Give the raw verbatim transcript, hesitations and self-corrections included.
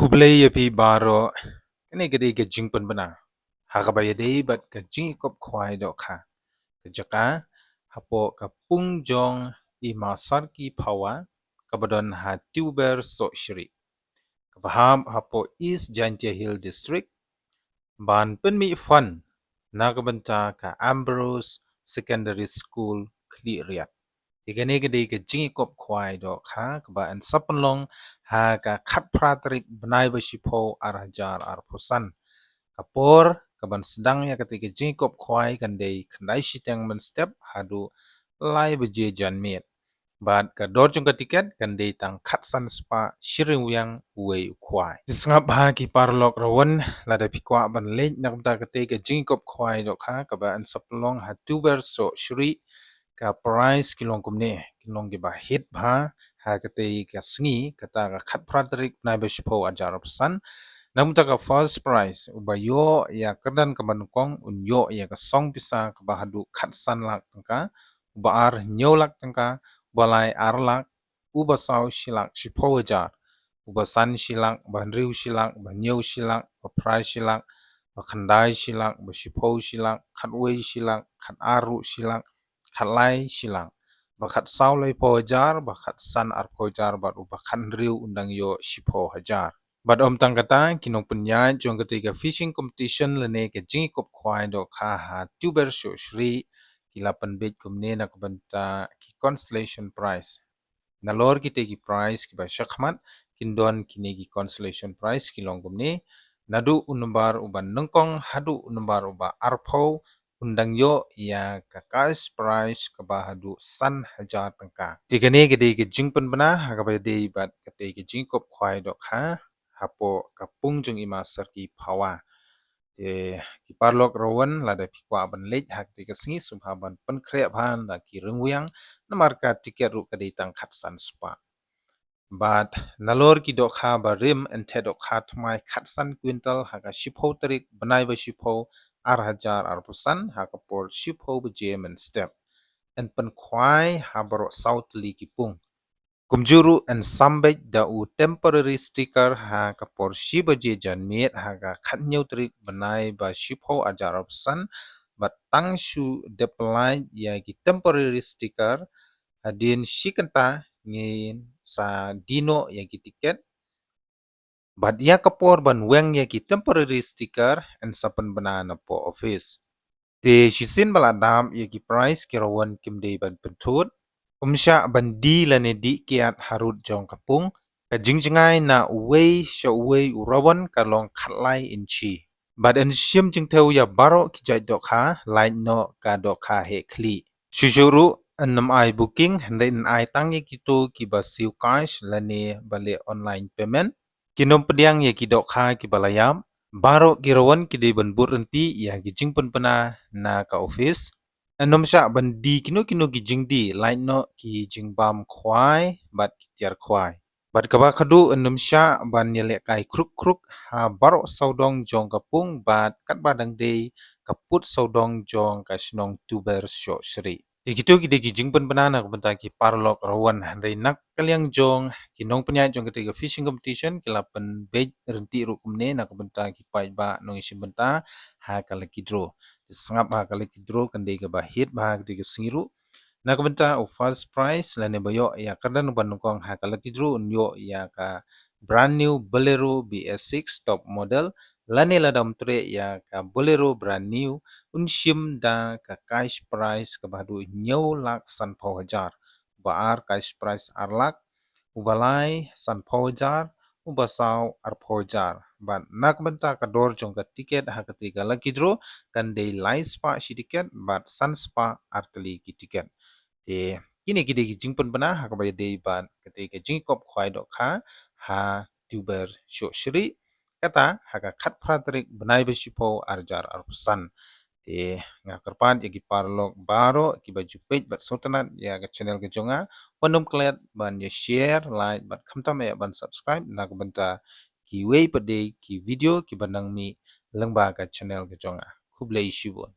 Khublei ïa phi baroh. Kane ka dei ka jingpynbna ha kaba ïadei bad ka jingïakop khwai dohkha. Ka jaka hapoh ka pung jong i Ma Sarki Phawa kaba don ha Tiuber Sohshri, kaba hap hapoh East Jaintia Hill District, ban pynmih fund na ka bynta ka Ambrose Secondary School Khliehriat. Te kane ka dei ka jingïakop khwai dohkha kaba yn sa pynlong ha ka khatphra tarik bnai ba shiphew ar hajar arphew san. Ka por kaban sdang ïa kata ka jingïakop khwai kan dei khyndai shiteng mynstep haduh lai baje janmiet. Bad ka dor jong ka tiket kan dei tang khatsan spah shi ryngwiang uwei u khwai. Te sngap bha ki paralok rawan, lada phi kwah ban leit na ka bynta kata ka jingïakop khwai dohkha kaba yn sa pynlong ha Tiuber Sohshri, ka prize ki long kumne, ki long kiba hit bha ha kata ka sngi, kata ka khatphra tarik bnai ba shiphew ar hajar arphew san. Na ka bynta ka first prize, uba ïoh ïa ka kyrdan kaba nyngkong un ïoh ïa ka song pisa kaba haduh khatsan lak tyngka, uba ar hynñiew lak tyngka, uba lai ar lak, uba saw shi lak shiphew hajar, uba san shi lak, uba hynriew shi lak, uba hynñiew shi lak, uba phra shi lak, uba khyndai shi lak, uba shiphew shi lak, khatwei shi lak, khatar ruh shi lak, khatlai shi lak, uba khatsaw laiphew hajar, uba khatsan arphew hajar, bad uba khathynriew un dang ïoh shiphew hajar. Bad ym tang kata, ki nongpynïaid jong kata ka fishing competition lane ka jingïakop khwai dohkha ha Tiuber Sohshri ki la pynbeit kumne na ka bynta ki consolation prize. Nalor kita ki prize kiba shakhmat, kin don kine ki consolation prize ki long kumne, naduh u nombar uba nyngkong haduh u nombar uba arphew, un dang ïoh ïa ka cash prize kaba haduh san hajar tyngka. Te kane ka dei ka jingpynbna ha kaba ïadei bad kata ka jingïakop khwai dohkha hapoh ka pung jong i Ma Sarki Phawa. Te ki paralok rawan, lada phi kwah ban leit ha kata ka sngi, sngewbha ban pynkhreh bha na ki ryngwiang, namar ka tiket ruh ka dei tang khatsan spah. Bad nalor ki dohkha barim, yn theh dohkha thymmai khatsan kwintal ha ka shiphew tarik bnai ba shiphew ar hajar arphew san ha ka por shiphew baje mynstep. Yn pynkhwai ha baroh saw tylli ki pung. Kumjuh ruh yn sam beit da u temporary sticker ha ka por shi baje janmiet ha ka khathynñiew tarik bnai ba shiphew ar hajar arphew san, bad tang shu dep pyllait ïa ki temporary sticker hadien shi kynta ngin sa die noh ïa ki tiket. Bad ïa ka por ban weng ïa ki temporary sticker yn sa pynbna napoh office. Te shisien ba la dap ïa ki prize, ki rawan kim dei ban pynthut. Ym shah ban die lane dih kiad harud jong ka pung. Ka jingjngai na uwei sha uwei u rawan ka long khatlai inchi. Bad yn shim jingthew ïa baroh ki jait dohkha, lait noh ka dohkha heh khlieh. Shuh shuh ruh, yn ym ai booking, hynrei yn ai tang ïa kito kiba siew cash lane ba leh online payment. Kin ym pdiang ïa ki dohkha kiba la ïap. Baroh ki rawan ki dei ban bud ryntih ïa ki jingpynbna na ka office. Yn ym shah ban die kino kino ki jingdie, lait noh ki jingbam khwai bad ki tiar khwai. Bad kaba khadduh, yn ym shah ban ïalehkai khruk khruk ha baroh sawdong jong ka pung bad katba dang dei ka pud sawdong jong ka shnong Tiuber Sohshri. Te kito ki dei ki jingpynbna na ka bynta ki paralok rawan, hynrei na ka liang jong ki nongpynïaid jong kata ka fishing competition ki la pynbeit ryntih ruh kumne na ka bynta ki paidbah nongïashim bynta ha ka lucky draw. Te sngap ha ka lucky draw kan dei kaba hit bha ha kata ka sngi ruh. Na ka bynta u first prize lane ba ïoh ïa ka kyrdan ba nyngkong ha ka lucky draw un ïoh ïa ka brand new Bolero B S six top model, lane lada ym treh ïa ka Bolero brand new, un shim da ka cash prize kaba haduh hynñiew lak sanphew hajar. Uba ar cash prize ar lak, uba lai sanphew hajar, uba saw arphew hajar. Bad na ka bynta ka dor jong ka tiket ha kata ka lucky draw kan dei lai spah shi tiket bad san spah ar tylli ki tiket. Te kine ki dei ki jingpynbna ha kaba ïadei bad kata ka jingïakop khwai dohkha ha Tiuber Sohshri, kata ha ka khatphra tarik bnai ba shiphew ar hajar arphew san. Te nga kyrpad ïa ki paralok baroh kiba ju peit bad sngewtynnat ïa ka channel ka jong nga, wat nym klet ban ïa share, like bad khamtam eh ban subscribe na ka bynta kiwei pat de ki video kiba nang mih lyngba ka channel ka jong nga. Khublei shibun.